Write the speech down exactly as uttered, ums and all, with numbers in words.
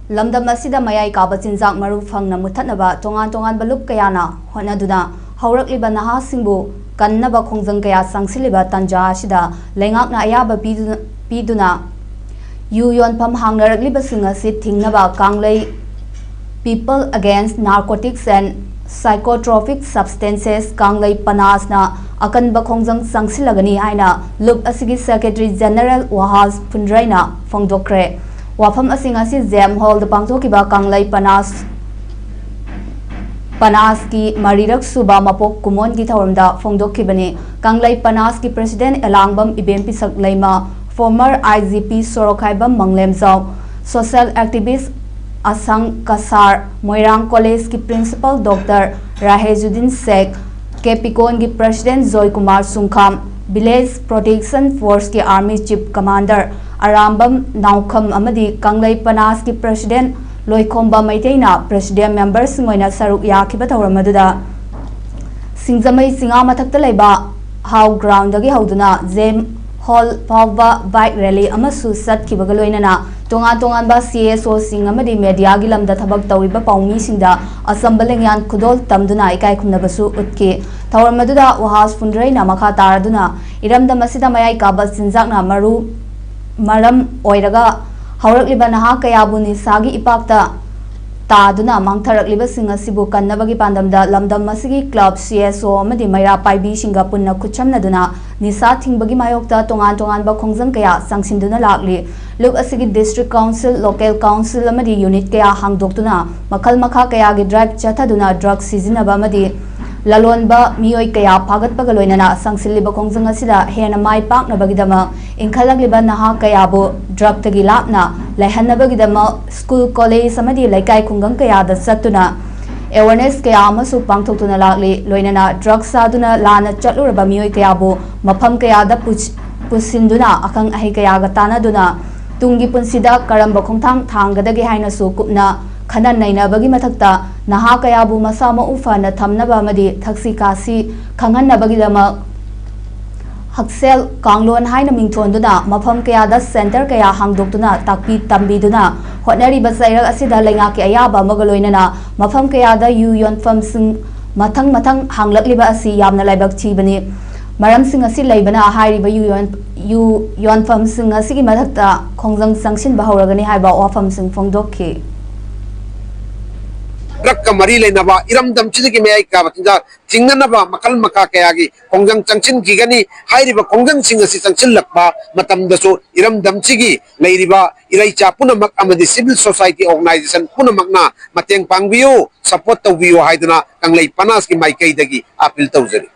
ꯂꯝꯗꯝ ꯑꯁꯤꯗ ꯃꯌꯥꯏ ꯀꯥꯕ ꯆꯤꯟꯖꯥꯛ ꯃꯔꯨ ꯐꯪꯅ ꯃꯨꯠꯊꯠꯅꯕ ꯇꯣꯉꯥꯟ ꯇꯣꯉꯥꯟꯕ ꯂꯨꯞ ꯀꯌꯥꯅ ꯍꯣꯠꯅꯗꯨꯅ ꯍꯧꯔꯛꯂꯤꯕ ꯅꯍꯥꯁꯤꯡꯕꯨ ꯀꯟꯅꯕ ꯈꯣꯡꯖꯪ ꯀꯌꯥ ꯆꯪꯁꯤꯜꯂꯤꯕ ꯇꯥꯟꯖꯥ ꯑꯁꯤꯗ ꯂꯩꯉꯥꯛꯅ ꯑꯌꯥꯕ ꯄꯤꯗꯨꯅ, ꯄꯤꯗꯨꯅ ꯌꯨ ꯌꯣꯟꯐꯝ ꯍꯥꯡꯅꯔꯛꯂꯤꯕꯁꯤꯡ ꯑꯁꯤ ꯊꯤꯡꯅꯕ ꯀꯪꯂꯩ People Against Narcotics and Psychotropic Substances ꯀꯪꯂꯩ ꯄꯅꯥꯁꯅ ꯑꯀꯟꯕ ꯈꯣꯡꯖꯪ ꯆꯪꯁꯤꯜꯂꯒꯅꯤ ꯍꯥꯏꯅ ꯂꯨꯞ ꯑꯁꯤꯒꯤ Secretary General ꯋꯥꯍꯥꯖ ꯐꯨꯟꯗ꯭ꯔꯩꯅ ꯐꯣꯡꯗꯣꯛꯈ꯭ꯔꯦ꯫ ꯋꯥꯐꯝ ꯑꯁꯤꯡ ꯑꯁꯤ ꯖꯦꯝ ꯍꯣꯜꯗ ꯄꯥꯡꯊꯣꯛꯈꯤꯕ ꯀꯪꯂꯩ ꯄꯅꯥꯁ ꯄꯅꯥꯁꯀꯤ ꯃꯔꯤꯔꯛ ꯁꯨꯕ ꯃꯄꯣꯛ ꯀꯨꯝꯑꯣꯟꯒꯤ ꯊꯧꯔꯝꯗ ꯐꯣꯡꯗꯣꯛꯈꯤꯕꯅꯤ꯫ ꯀꯪꯂꯩ ꯄꯅꯥꯁꯀꯤ President ꯑꯦꯂꯥꯡꯕꯝ ꯏꯕꯦꯝ ꯄꯤꯁꯛ ꯂꯩꯃ, former I G P Sorokhaibam ꯃꯪꯂꯦꯝꯖꯥꯎ, social activist ꯑꯁꯪ ꯀꯁꯥꯔ, ꯃꯣꯏꯔꯥꯡ ꯀꯣꯂꯦꯖꯀꯤ Principal Doctor ꯔꯥꯍꯦꯖꯨꯗꯤꯟ ꯁꯦꯈ, ꯀꯦꯄꯤꯀꯣꯟꯒꯤ President Joykumar ꯁꯨꯡꯈꯥꯝ, Village Protection Forceꯀꯤ Army Chief Commander Arambam ꯅꯥꯎꯈꯝ ꯑꯃꯗꯤ ꯀꯪꯂꯩ ꯄꯅꯥꯁꯀꯤ President ꯂꯣꯏꯈꯣꯝꯕ ꯃꯩꯇꯩꯅ Presidium memberꯁꯤꯡ ꯑꯣꯏꯅ ꯁꯔꯨꯛ ꯌꯥꯈꯤꯕ ꯊꯧꯔꯝ ꯑꯗꯨꯗ ꯁꯤꯡꯖꯃꯩ ꯆꯤꯉꯥ ꯃꯊꯛꯇ ꯂꯩꯕ ꯍꯥꯎ groundꯗꯒꯤ ꯍꯧꯗꯨꯅ ꯖꯦꯝ ꯍꯣꯜ ꯐꯥꯎꯕ bike rally ꯑꯃꯁꯨ ꯆꯠꯈꯤꯕꯒ ꯂꯣꯏꯅꯅ ꯇꯣꯉꯥꯟ ꯇꯣꯉꯥꯟꯕ C S Oꯁꯤꯡ ꯑꯃꯗꯤ mediaꯒꯤ ꯂꯝꯗ ꯊꯕꯛ ꯇꯧꯔꯤꯕ ꯄꯥꯎꯃꯤꯁꯤꯡꯗ ꯑꯆꯝꯕ ꯂꯦꯡꯌꯥꯟ ꯈꯨꯗꯣꯜ ꯇꯝꯗꯨꯅ ꯏꯀꯥꯏ ꯈꯨꯝꯅꯕꯁꯨ ꯎꯠꯈꯤ꯫ ꯊꯧꯔꯝ ꯑꯗꯨꯗ ꯋꯥꯍꯥꯖ ꯐꯨꯟꯗ꯭ꯔꯩꯅ ꯃꯈꯥ ꯇꯥꯔꯗꯨꯅ ꯏꯔꯝꯗꯝ ꯑꯁꯤꯗ ꯃꯌꯥꯏ ꯀꯥꯕ ꯆꯤꯟꯖꯥꯛꯅ ꯃꯔꯨ ꯃꯔꯝ ꯑꯣꯏꯔꯒ ꯍꯧꯔꯛꯂꯤꯕ ꯅꯍꯥ ꯀꯌꯥꯕꯨ ꯅꯤꯁꯥꯒꯤ ꯏꯄꯥꯛꯇ ꯇꯥꯗꯨꯅ ꯃꯥꯡꯊꯔꯛꯂꯤꯕꯁꯤꯡ ꯑꯁꯤꯕꯨ ꯀꯟꯅꯕꯒꯤ ꯄꯥꯟꯗꯝꯗ ꯂꯝꯗꯝ ꯑꯁꯤꯒꯤ club, C S O ꯑꯃꯗꯤ ꯃꯩꯔꯥ ꯄꯥꯏꯕꯤꯁꯤꯡꯒ ꯄꯨꯟꯅ ꯈꯨꯠꯁꯝꯅꯗꯨꯅ ꯅꯤꯁꯥ ꯊꯤꯡꯕꯒꯤ ꯃꯥꯌꯣꯛꯇ ꯇꯣꯉꯥꯟ ꯇꯣꯉꯥꯟꯕ ꯈꯣꯡꯖꯪ ꯀꯌꯥ ꯆꯪꯁꯤꯟꯗꯨꯅ ꯂꯥꯛꯂꯤ꯫ ꯂꯨꯞ ꯑꯁꯤꯒꯤ district council, local council ꯑꯃꯗꯤ unit ꯀꯌꯥ ꯍꯥꯡꯗꯣꯛꯇꯨꯅ ꯃꯈꯜ ꯃꯈꯥ ꯀꯌꯥꯒꯤ drive ꯆꯠꯊꯗꯨꯅ drug ꯁꯤꯖꯤꯟꯅꯕ ꯑꯃꯗꯤ ꯂꯂꯣꯟꯕ ꯃꯤꯑꯣꯏ ꯀꯌꯥ ꯐꯥꯒꯠꯄꯒ ꯂꯣꯏꯅꯅ ꯆꯪꯁꯤꯜꯂꯤꯕ ꯈꯣꯡꯖꯪ ꯑꯁꯤꯗ ꯍꯦꯟꯅ ꯃꯥꯏ ꯄꯥꯛꯅꯕꯒꯤꯗꯃꯛ ꯏꯟꯈꯠꯂꯛꯂꯤꯕ ꯅꯍꯥ ꯀꯌꯥꯕꯨ drugꯇꯒꯤ ꯂꯥꯞꯅ ꯂꯩꯍꯟꯅꯕꯒꯤꯗꯃꯛ school, college ꯑꯃꯗꯤ ꯂꯩꯀꯥꯏ ꯈꯨꯡꯒꯪ ꯀꯌꯥꯗ ꯆꯠꯇꯨꯅ awareness ꯀꯌꯥ ꯑꯃꯁꯨ ꯄꯥꯡꯊꯣꯛꯇꯨꯅ ꯂꯥꯛꯂꯤ꯫ ꯂꯣꯏꯅꯅ drug ꯆꯥꯗꯨꯅ ꯂꯥꯟꯅ ꯆꯠꯂꯨꯔꯕ ꯃꯤꯑꯣꯏ ꯀꯌꯥꯕꯨ ꯃꯐꯝ ꯀꯌꯥꯗ ꯄꯨꯁ-, ꯄꯨꯁꯤꯟꯗꯨꯅ ꯑꯈꯪ ꯑꯍꯩ ꯀꯌꯥꯒ ꯇꯥꯟꯅꯗꯨꯅ ꯇꯨꯡꯒꯤ ꯄꯨꯟꯁꯤꯗ ꯀꯔꯝꯕ ꯈꯣꯡꯊꯥꯡ ꯊꯥꯡꯒꯗꯒꯦ ꯍꯥꯏꯅꯁꯨ ꯀꯨꯞꯅ ꯈꯟꯅ ꯅꯩꯅꯕꯒꯤ ꯃꯊꯛꯇ ꯅꯍꯥ ꯀꯌꯥꯕꯨ ꯃꯁꯥ ꯃꯎ ꯐꯅ ꯊꯝꯅꯕ ꯑꯃꯗꯤ ꯊꯛꯁꯤ ꯈꯥꯁꯤ ꯈꯪꯍꯟꯅꯕꯒꯤꯗꯃꯛ ꯍꯛꯁꯦꯜ ꯀꯥꯡꯂꯣꯟ ꯍꯥꯏꯅ ꯃꯤꯡꯊꯣꯟꯗꯨꯅ ꯃꯐꯝ ꯀꯌꯥꯗ ꯁꯦꯟꯇꯔ ꯀꯌꯥ ꯍꯥꯡꯗꯣꯛꯇꯨꯅ ꯇꯥꯛꯄꯤ ꯇꯝꯕꯤꯗꯨꯅ ꯍꯣꯠꯅꯔꯤꯕ ꯆꯩꯔꯛ ꯑꯁꯤꯗ ꯂꯩꯉꯥꯛꯀꯤ ꯑꯌꯥꯕ ꯑꯃꯒ ꯂꯣꯏꯅꯅ ꯃꯐꯝ ꯀꯌꯥꯗ ꯌꯨ ꯌꯣꯟꯐꯝꯁꯤꯡ ꯃꯊꯪ ꯃꯊꯪ ꯍꯥꯡꯂꯛꯂꯤꯕ ꯑꯁꯤ ꯌꯥꯝꯅ ꯂꯥꯏꯕꯛ ꯊꯤꯕꯅꯤ꯫ ꯃꯔꯝꯁꯤꯡ ꯑꯁꯤ ꯂꯩꯕꯅ ꯍꯥꯏꯔꯤꯕ ꯌꯨ ꯌꯣꯟ-, ꯌꯨ ꯌꯣꯟꯐꯝꯁꯤꯡ ꯑꯁꯤꯒꯤ ꯃꯊꯛꯇ ꯈꯣꯡꯖꯪ ꯆꯪꯁꯤꯟꯕ ꯍꯧꯔꯒꯅꯤ ꯍꯥꯏꯕ ꯋꯥꯐꯝꯁꯤꯡ ꯐꯣꯡꯗꯣꯛꯈꯤ꯫ ꯗ꯭ꯔꯛꯀ ꯃꯔꯤ ꯂꯩꯅꯕ ꯏꯔꯝꯗꯝꯁꯤꯗꯒꯤ ꯃꯌꯥꯏ ꯀꯥꯕ ꯆꯤꯟꯖꯥꯛ ꯆꯤꯡꯅꯅꯕ ꯃꯈꯜ ꯃꯈꯥ ꯀꯌꯥꯒꯤ ꯈꯣꯡꯖꯪ ꯆꯪꯁꯤꯟꯈꯤꯒꯅꯤ꯫ ꯍꯥꯏꯔꯤꯕ ꯈꯣꯡꯖꯪꯁꯤꯡ ꯑꯁꯤ ꯆꯪꯁꯤꯜꯂꯛꯄ ꯃꯇꯝꯗꯁꯨ ꯏꯔꯝꯗꯝꯁꯤꯒꯤ ꯂꯩꯔꯤꯕ ꯏꯔꯩꯆꯥ ꯄꯨꯝꯅꯃꯛ ꯑꯃꯗꯤ civil society organization ꯄꯨꯝꯅꯃꯛꯅ ꯃꯇꯦꯡ ꯄꯥꯡꯕꯤꯌꯨ, support ꯇꯧꯕꯤꯌꯨ ꯍꯥꯏꯗꯨꯅ ꯀꯪꯂꯩ ꯄꯅꯥꯁꯀꯤ ꯃꯥꯏꯀꯩꯗꯒꯤ appeal ꯇꯧꯖꯔꯤ꯫